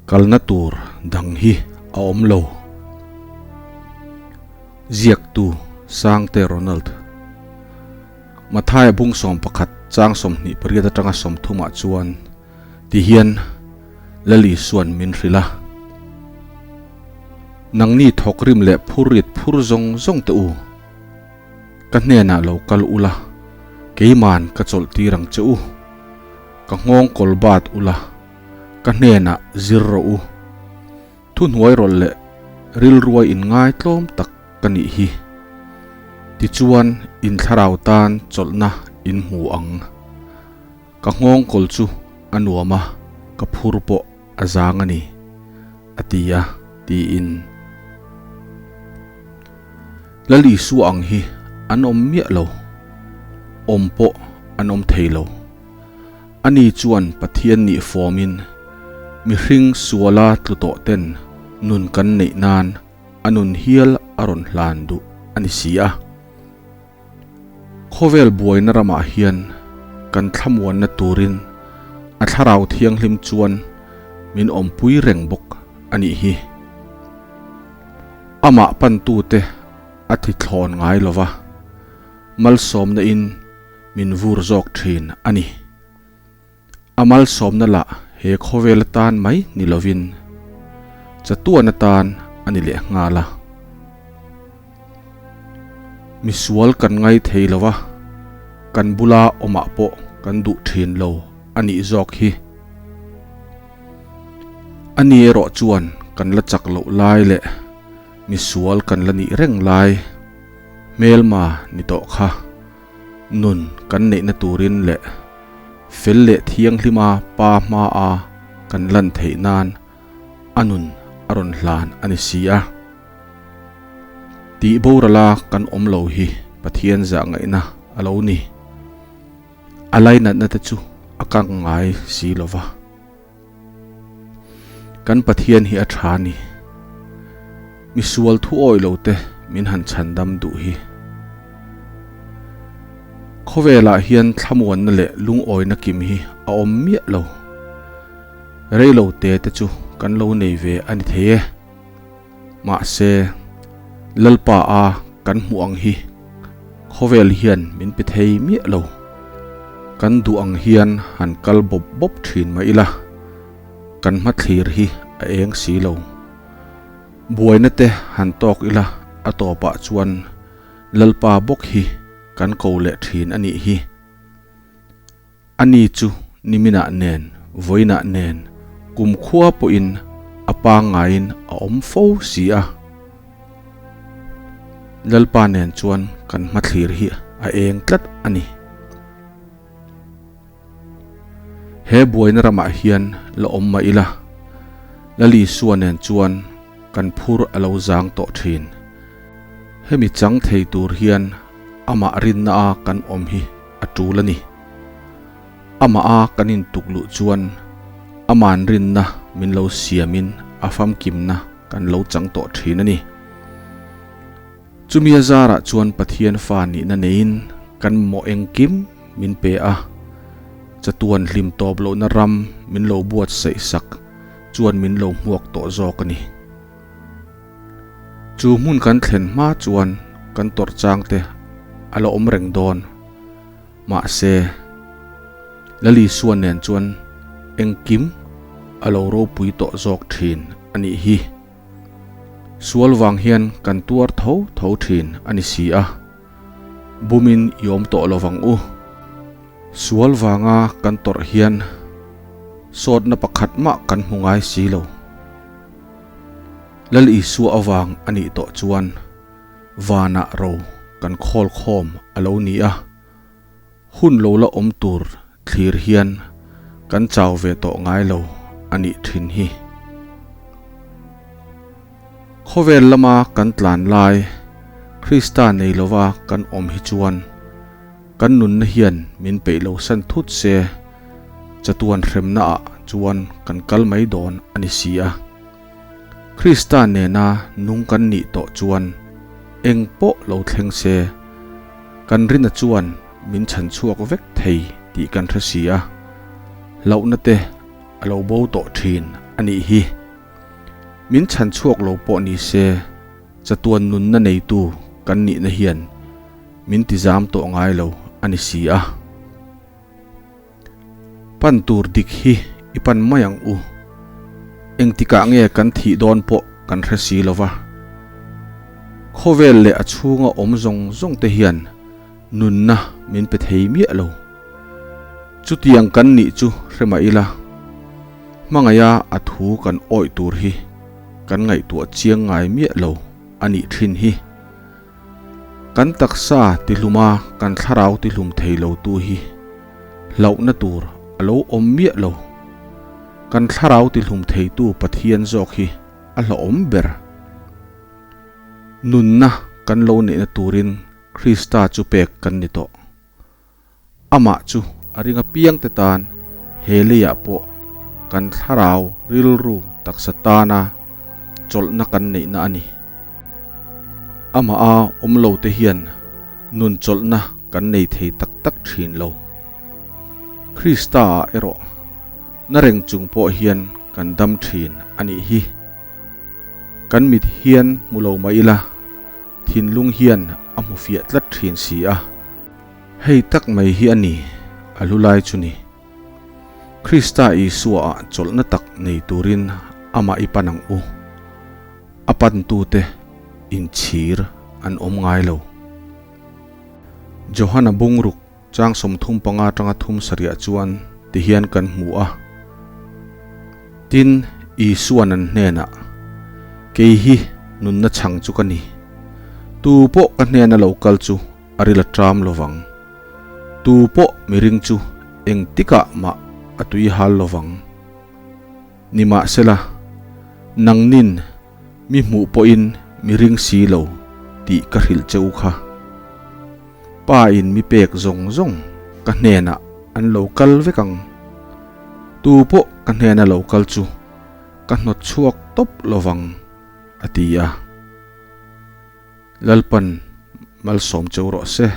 Kalna tur dang hi a awm lo. Ziaktu Sangte Ronald. Mathaia bung 11 chang 28 atanga 30 ah chuan tihian Lal Isua'n min hrilh a. Nangni thawkrim leh phurrit phur zawng zawng teh u. Ka hnenah lo kal ula, keima'n ka chawlh tir ang che u. Ka nghawng kawl bat ula, ka hnenah zir rawh u. Thuhnuai rawlh leh rilrua inngai tlawm tak ka nih hi. Tichuan, in thlarau tan chawlhna in hmu ang. Ka nghawng kawl chu a nuam a, ka phur pawh a zang a ni, a ti a, tiin. Lal Isua ang hi an awm miah lo, awm pawh an awm thei lo. Ani chuan Pathian nih fawmin mihring suala tlu tawh ten nun kan neih nan a nun hial a rawn hlan duh a ni si a. Khawvel buaina ramah hian kan thlamuanna turin a thlarau thianghlim chuan min awmpui reng bawk a nih hi. Amah pantute a ti thlawn ngai lo va, malsawmna in min vur zawk thin a ni. A malsawmna lah he khawvel atan mai ni lovin chatuan atan a ni leh nghal a. Misual kan ngai thei lo va, kan bula awmah pawh kan duh thin lo a nih zawk hi. A ni erawh chuan kan la chak loh lai leh misual kan la nih reng lai hmelma ni tawh kha nun kan neihna turin leh fel leh thianghlima pa hmaa kan lan theih nan a nun a rawn hlan a ni si a. Tih borala kan awm lo hi Pathian zah ngaihna a lo ni. A lainatna te chu a kang ngai si lo va. Kan Pathian hi a tha ni. Misual thu awih lo te min han chhandam duh hi. Khawvelah hian thlamuanna leh lungawina kim hi a awm miah lo. Reilo te te chu kan lo nei ve a ni thei e. Mahse, Lalpa a kan hmuh ang hi khawvel hian min pe thei miah lo. Kan duh ang hian han kal bawp bawp thin mah ila, kan hmathlir hi a eng si lo. Buaina te han tawk ila a tawpah chuan Lalpa bawk hi kan ko leh thin a nih hi. Ani chu niminah nen, vawiinah nen, kumkhua pawhin a pangngaiin a awm fo si a. Lalpa nen chuan kan hmathlir hi a eng tlat a ni. He buaina ramah hian la awm mah ila, Lalisua nen chuan kan phur a lo zang tawh thin. Hemi chang thei tur hian amah rinna a kan awm hi a tul a ni. Amah a kan intuk luh chuan aman rinna min lo siamin a famkimna kan lo chang tawh thin a ni. Chumi a zarah chuan Pathian fa nihna neiin kan mawh engkim min pe a, chatuan hlim tawp lohna ram min lo buatsaih sak chuan min lo hmuak tawh zawk a ni. Chu hmun kan thlen hma chuan kan tawrh chang te a la awm reng dawn. Mahse, Lalisua nen chuan engkim a lo ropui tawh zawk thin a nih hi. Sual vang hian kan tuar tho tho thin a ni si a, bumin i awm tawh lo vang u. Sual vanga kan tawrh hian sawtna pakhat mah kan hmu ngai si lo. Lal Isua avang a nih tawh chuan vanah ro kan khawl khawm a lo ni a, hun lo la awm tur thlir hian kan chau ve tawh ngai lo a nih thin hi. Khawvel lama kan tlan lai Krista nei lova kan awm hi chuan kan nunna hian min peih lo san thut se, chatuan hremna ah chuan kan kal mai dawn a ni si a. Krista nena nung kan nih tawh chuan eng pawh lo thleng se, kan rina chuan min chhan chhuak vek thei tih kan hre si a, hlauhna te a lo bo tawh thin a nih hi. Min chhan chhuak lo pawh ni se, chatuan nunna neitu kan nihna hian min tizam tawh ngai lo a ni si a. Pan tur dik hi i pan mai ang u. Engtikah nge kan thih dawn pawh kan hre si lo va. Khawvel leh a chhunga awm zawng zawng te hian nunna min pe thei miah lo. Chutiang kan nih chu hre mah ila, hmangaia a thu kan awih tur hi kan ngaihtuah chiang ngai miah lo a nih thin hi. Kan taksa tihluma kan thlarau tihlum thei lo tu hi hlauhna tur a lo awm miah lo. Kan thlarau tihlum theitu Pathian zawk hi a hlauhawm ber. Nunna kan lo neihna turin Krista chu pek kan ni tawh. Amah chu a ring apiangte tan he leiah pawh kan thlarau rilru taksa tana chawlhna kan neihna a ni. Amah a awm lo te hian nun chawlhna kan nei thei tak tak thin lo. Krista ah erawh na reng chung pawh hian kan dam thin a nih hi. Kan mit hian hmu lo mah ila thinlung hian a hmu fiah tlat thin si a. Hei tak mai hi a ni, a lu lai chu ni. Krista Isua ah chawlhna tak nei turin amah i pan ang u. A pantute inchhir an awm ngai lo. Johana bungruk chang 35 atanga thum sarih chuan tihian kan hmu a. Tin, Isua'n an hnenah, Kei hi nunna chhang chu ka ni. Tu pawh ka hnena lo kal chu a ril a ṭam lovang. Tu pawh miring chu engtikah mah a tui hal lovang. Nimahsela, nangnin mi hmuh pawhin mi ring si lo tih ka hrilh che u kha. Pa in mi pek zawng zawng ka hnenah an lo kal vek ang. Tu pawh ka hnena lo kal chu ka hnawt chhuak tawp lovang, a ti a. Lalpan malsawm cheu rawh se.